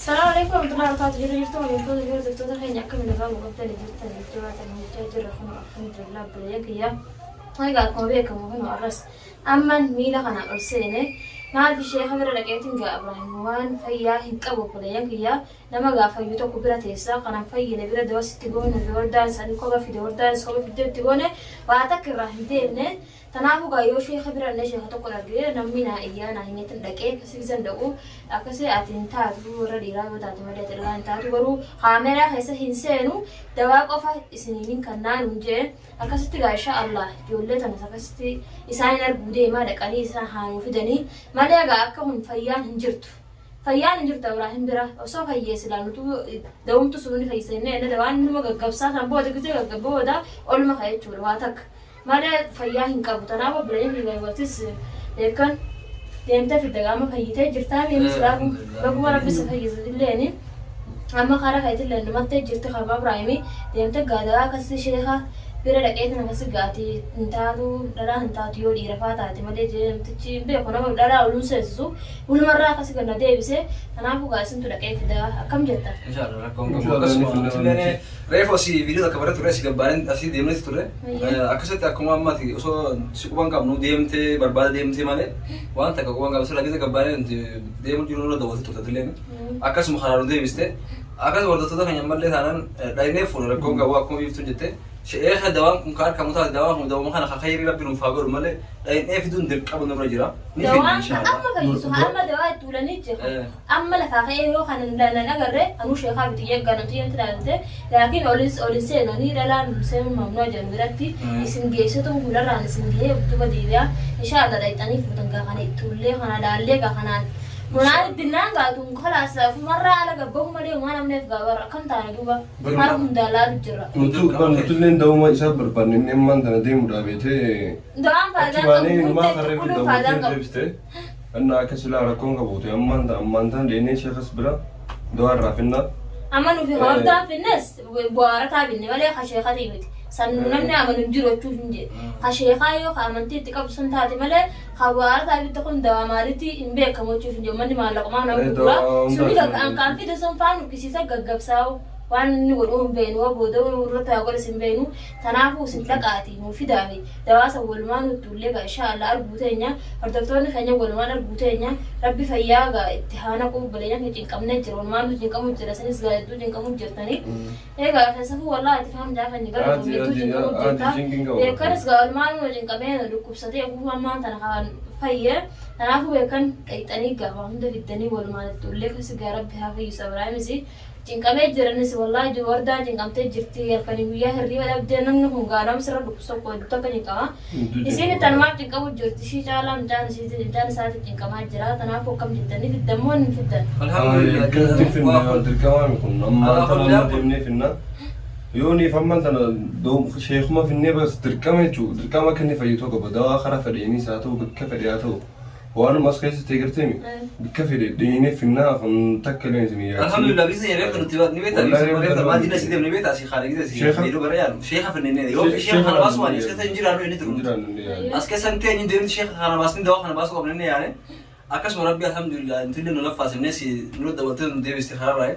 Salaamu alaikum warahmatullahi wabarakatuh. Jirra jirtu hordoftoota fi hordoftoota keenya akkami nagaa nu qabdanii jirtan jajjabaatan hojjechaa jirra kun alhamdulillah obboleeyyan kiyya. Egaa akkuma beekamu kun arras amman miila kanaan ol seene maaliif sheeka bira dhaqeetiin gaa Ibraahim waan fayyaa hin qabu obboleeyyan kiyya nama gaa fayyu tokko bira teessa kanan fayyine bira dawas itti goone fi hordaan isaanii koba fide hordaanis koba fidde itti goone waa takka irraa hin deemne. Tanaafuu gaa yoo sheeka bira dhaqnee sheeka tokkon argee namni naa iyyaa naa himeetin dhaqee akkasi gizan dhaqu akkasi ati hin taatu warra dhiiraa yoo taate malee ati dhalaa hin taatu garuu kaameraa keessa hin seenu dawaa qofa isiniinin kannaa nuun je'e akkasitti gaa insha Allah ijoollee tanas akkasitti isaan hin arguu deemaa dhaqanii isaan haa nuu fidanii malee gaa akka kun fayyaan hin jirtu. Fayyaan hin jirtu Abraahim bira osoo fayyee silaa nutu dawumtu sunu ni fayyisa jennee inni dawaan numa gaggabsaa san booda gizee gaggabba booda olma ka'e jechuudha waa takka. Malee fayyaa hin qabu. Tanaaf obboleeyyan kiyya watis beekan deemtee fidda qaama fayyitee jirtaa miini silaa kun baguma rabbi si fayyise illeeni amma karaa keetillee dhumattee jirti karma Ibraahimi deemtee gaadawaa akkasii sheeka bira dhaqee tan akkasii gaati hin taatu dhalaa hin taatu yoo dhiira faa taate malee jee namtichi hin beeku nama dhalaa oluun seensisu walumarraa akkasii gad na deebise kanaafuu gaa isintu dhaqee fidaa akkam jettan. Inshallah rakkoon qabu akkasuma illee reefu asii viidiyoo takka bara ture asii gabbaanee asii deemnee ture akkasitti akkuma ammati osoo si quban qabnu deemtee barbaada deemtee malee waan takka quban qabnu sirra keessa gabbaanee nuti deemu jiru nurra dawwatee turte illee akkasuma karaa nu deebiste akkasuma hordoftoota keenya ammallee taanaan dhaynee fuune rakkoon qabu akkuma biiftuun jette sheekha dawaan kun ka argamu taate dawaan kun dawuma kana ka khayrii rabbi nuuf haa godhu malee dhaynee fiduun dirqama nurra jira ni finna Dawaan ka inshallah. amma fayyisu ka amma dawaa itti ulanii jira. Amma lafaa ka'ee yoo kana nan agarre anuu sheekaa miti eeggaa namti jedhamti ilaalte laakiin olin olin seenanii dhalaan seenuun mamnuu jedhan biratti isin geessitu hularraan isin gahee duba deebi'a inshaa Allah dhayxanii fuutan gaa kana itti ullee kana laallee gaa kanaan munaan dinnaan gaa tun kalaas ofumarraa ala gabbahu malee homaa namneef gaa bara akkam taane duuba mara hundaan laalu jirra. Nutu nutulleen da'uma isaa barbaanne inni ammaan tana deemuudhaa beetee Dawaan achi faayidaa baanee qabu inumaa guuttee karree itti fi uluun faayidaan dawwatee qabu. deebiste. Anna akka silaa rakkoon qabu ta'e ammaan tan ammaan tan deemnee sheekas bira dawaa irraa finnaa. Amma nufi hordaan finnes bu'aarataa binne malee ka sheekatii miti. San namni amanu hin jiru jechuuf hin jedhe. Ka sheekaa yoo ka amantii itti qabu sun taate malee ka bu'aarataa bitte kun dawaa maalitti hin beekamu jechuuf hin jedhu. Manni maallaqumaa nama gurgura. Dawaa Suni hundaa kan fide sun faan uffisiisa gaggabsaa'u. Waan inni godhu hin beeknu yoo booda irratti haa godhes hin beeknu. Tanaafuu isin dhaqaati nuu fidaafi dawaa san walumaan nutti ullee gaa inshaa Allah arguu teenya hordoftoonni keenya walumaan arguu teenya rabbi fayyaa gaa itti haa naqu obboleeyyan keenya cinqamnee jira walumaan nu cinqamuu jira isinis gaa hedduu cinqamuu jirtanii egaa keessafuu wallahi itti faam jaa keenya gara Ati hedduu ati cinqamuu ati jirta cinqin qabu. beekanis gaa walumaan nu cinqamee nu dhukkubsatee ofuuf ammaan tana kaan fayye kanaafuu beekan dhayxanii gaa waa hunda fiddanii walumaan itti ullee kasi gaa rabbi haa fayyisu Abrahimis Cinqamee jira innis wallahi wardaan cinqamtee jirti halkanii guyyaa hirriiba dhabdee namni kun gaa nama sirra dhukkubsu tokko hedduu takka cinqama. Isiin tanumaaf cinqamu jirti ishii caalaa mucaan isiiti mucaan isaati cinqamaa jira kanaafuu akkam jettan ni fiddan moo hin fiddan? Alhamdulillah. Akkamitti finna dirqamaan kun ammaan tana amma deemnee finna. Yoo niif ammaan tana sheekuma finnee bas dirqama jechuudha. Dirqama akka inni fayyu qaba. Dawaa karaa fedheeniis haa ta'u bakka fedhe haa ta'u. Waanuma as keessa ta'e gartee mi? Bikka fedhe dhiinee finnaa kun takka illee isin yaadsin. Alhamdulillah bisin reefta nuti ni beekta Wallahi bisin reefta reefta maal dinna si deemne beekta asii kaane gisa si Sheekha- viidiyoo bara yaanu sheekha finnee yoo Sheekha sheekha kana baasu waan kana as keessa hin jiraannu inni turu Hin jiraannu inni yaadu. as keessa hin teenyu deemti sheekha kana baasni dawaa kana baasuu qabna inni yaane akkasuma rabbi alhamdulillah intillee nu laffaasifnee si nu dabaltee nu deebiste kararraa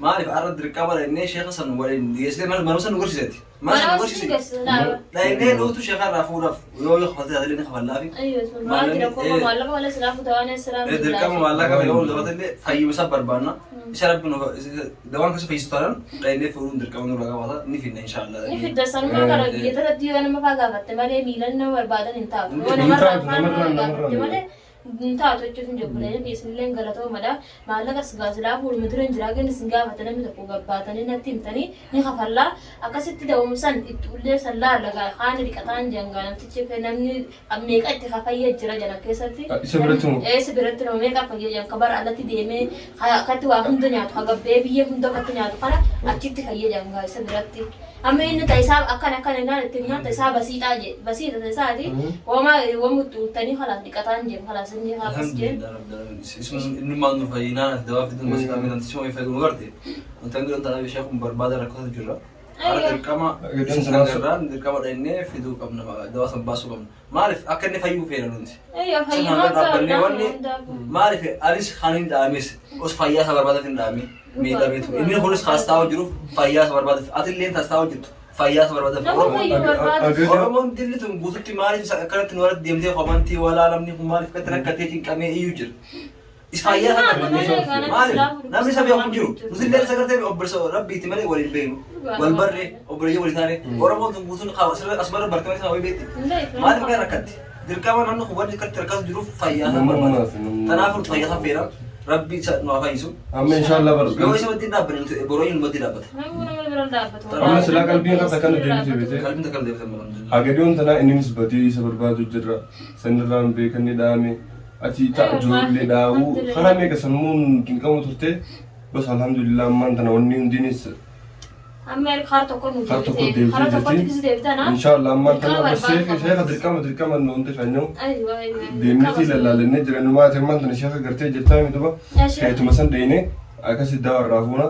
maaliif arra dirqama dhaqnee sheekha san waliin dhiyeessitee mana san nu gorsisetti. Mana Mana nu isin gorsisetti. garsiisa laala. Dhaqnee nuutu sheekha irraa fuudhaaf yoo yoo kafaltee taatellee ni kafallaafi. Ayyo sun maal rakkoo maallaqa malee silaa dawaan silaa Dirqama maallaqa yoo dabalatee fayyuma isa barbaanna. Isa rabbi nu dawaan keessa fayyisu taanaan dhaqnee fuudhuun dirqama nurraa qabaata ni finna inshaallah. Ni fidda sanumaa kana biyya tanatti yoo nama faa gaafatte malee miilan nama barbaadan hin taatu. Yoo Hin namarraa taatu, afaan nama namarraan gaafatte namarraan. malee hin taatu jechuuf hin jiru. Buleen isinillee galatoomadha. Maallaqa sigaa silaa fuudhuma dura hin jiraa gani isin gaafate namni tokko gabbaatanii natti himtanii ni kafallaa. Akkasitti da'umsan itti ullee san laalla gaa haani dhiqataan jangaa namtichi namni meeqa itti kafayya jira jana keessatti. Isa biratti moo? Ee isa biratti nama meeqa fayya jan kabar alatti deemee akkatti waa hunda nyaatu hagabbee biyyee hunda akkatti nyaatu kana achitti fayya jangaa isa biratti. Amma inni ta isaa akkana akkana jennaan itti himnaan ta isaa basiixaa jee basiixa ta isaati wama wamu itti ultanii kalaas dhiqataan jee kalaas inni akkas jee. Alhamdulillah rabbil alamin. Isuma innummaan nu fayyinaan ati dawaa fiduun basiidhaa mi namtichi ho'i fayyadu nu garte. Wanta hin godhan taanaan ishee kun barbaada rakkatu jirra. Hara dirqama Gadaan isa sanaa sanarraan dirqama dhaqnee fiduu qabna, dawaa san baasuu qabna. Maaliif akka inni fayyuu feena nuti. Ayyo Isa kana fayyumaa dhaabbannee wanni hundaafuu. maaliif anis kan hin dhaames os fayyaa isa barbaadaf hin dhaame miidhameetu. Inni kunis kaas taa'u jiruuf fayyaa isa barbaadaf, ati illee taas taa'u jirtu fayyaa isa barbaadaf. Nama fayyuu barbaadu. Oromoon dilli tun guututti maaliif isa akkanatti nu irratti deemtee komantii walaa namni kun maaliif akkatti rakkatee cinqamee iyyuu jira. Is fayyaa isa barbaadaf. Maaliif namni isa beeku hin jiru. Nuti illee isa gartee obboleessa rabbiiti malee waliin beeknu. Wal barree obboleeyyan walii taane Oromoon tun guutuun asumarra bartee malee sana wayii beekti. Maaliif akka rakkatti? Dirqama namni kun wanni akkatti rakkatu jiruuf fayyaa isaa barbaada. Kanaaf nuti fayyaa isaa feena. Rabbi isa nu haa fayyisu. Amma inshallah bar. Yoo isa wajjin dhaabbanne nuti boroo inni wajjin dhaabbata. Namni nama bira dhaabbatu. Amma silaa qalbiin kan takka nu deebite beete. Qalbiin takka nu deebite alhamdulillah. Hagadiyoon tanaa inninis badii isa barbaadu jirra. Sanirraan beekanni dhaame. Achi ta'a ijoollee dhaawuu karaa meeqa sammuun cinqamu turte. Bas alhamdulillah ammaan tana wanni hundinis Amma karaa tokko nu karaa tokko deebite. Karaa deebitee tokkotti jirti. kisi deebitana. Inshallah ammaan tana Dirqama bas sheeka barbaadu sheeka qabna. dirqama dirqama nu hundi keenyu Aywa aywa. deemnetii lallaalennee jira nu maati ammaan tana sheeka gartee jirtaa mi duba Yaa sheeka. keetuma san dheeyne akkasi dawaa irraa fuuna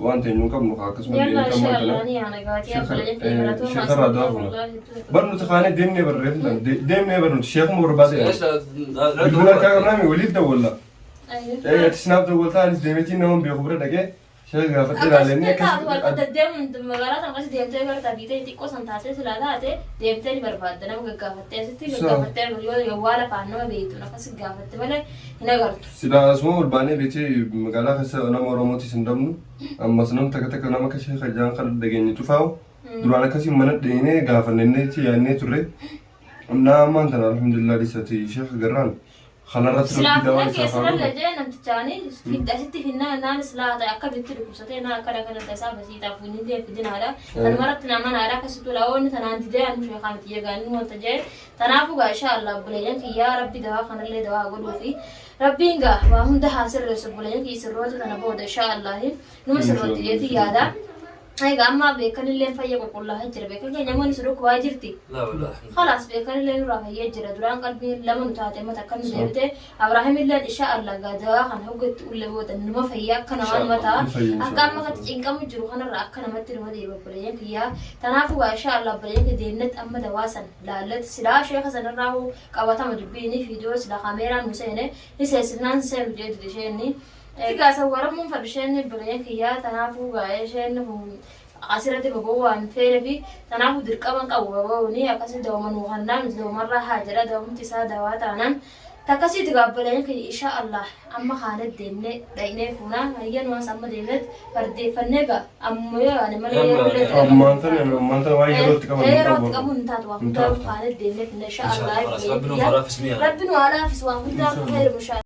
waan ta'e nu qabnu kaa akkasuma Yalla deemnee ammaan inshallah tana ni ana gaati sheeka abba jettee galatooma sheeka irraa dawaa fuuna. Bar nuti kaanee deemnee barreeffamne tan deemnee bar nuti sheekuma barbaade bilbila harkaa qabnaami waliif dawwalla. Ati sinaaf dawwaltaa anis deemeetiin nama beeku bira dhaqee sheeka gaafadhee ilaalennee Akkasitti taatu akkasi wal deddeemuun magaalaa sana akkasi deemtee gara biitee xiqqoo san taatee silaa taate deemtee ni barbaadda nama gaggaafattee asitti gaggaafattee yoo yawwaala afaan nama beektuun akkasi gaafatte malee hin agartu. Silaa asuma ol baanee beetee magaalaa keessa nama Oromootis hin dhabnu ammas nam takka takka nama akka sheeka jaan kan dhageenye cufaa'u duraan akkasii mana dheenee gaafanneetti yaadnee turre. Naa ammaan tana alhamdulillah dhiisati sheeka garraan kanarratti Silaa rabbi dawaa fuula isaaf keessa haa lalla godhu. jee namtichaani asitti finnaa naan silaa ta'e akka bitti dhukkubsatee naa akkana kana ta'e isaa basiitaaf inni illee fidinaadha. Kanumarratti nama naadha akkasitti lawoonni tanaan didee anu sheekaa miti jeegaanni wanta jee tanaafuu gaa insha Allah obboleeyyan kiyyaa rabbi dawaa kanallee dawaa godhuu fi rabbiin gaa waa hunda haa sirreessu obboleeyyan kiyya sirroota tana booda insha Allah numa sirrooti jeetii yaada. Egaa amma beekanillee fayya qulqullaa'aa jira beekan keenya namoonni si dhukkubaa jirti. Khalaas beekanillee nurraa fayyee jira duraan qalbiin lama nu taate amma takka nu deebite Abrahaamilleen insha Allah gaa dawaa kana hoggatti ulle booda numa fayyaa akka namaa numa ta'a akka amma katti cinqamu jiru kanarra akka namatti numa deebi obboleeyyan kiyyaa tanaafuu gaa insha Allah obboleeyyan kiyya deemnetti amma dawaa san laalletti silaa sheeka sanarraa hoo qabatama dubbiini viidiyoo sila kaameeraa nu seene ni seensifnaan seenu jeetu isheenni Egaa sawwaramuun fadhu isheen obboleeyyan kiyyaa tanaafuu gaa isheen kun asirratti baba'uu waan feene fi tanaafuu dirqama hin qabu baba'uuni akkasii dawama nuu kannaa nuti dawamarraa haa jedha dawamti isaa dawaa taanaan takkasiiti gaa obboleeyyan kiyya insha Allah amma kaane deemne dhaqnee fuunaa hayya nuwaas amma deemnet fardeeffannee gaa amma yoo yaane malee yeroo illee Ammaan tana ammaan tana waan yeroo itti qaban hin yeroo itti qabu. qabu hin taatu waan Hin hundaa taatu. kaane deemne finna insha Allah Rabbi nu haa laaffisu. Rabbi nu haa laaffisu waan hundaa khairu insha Allah.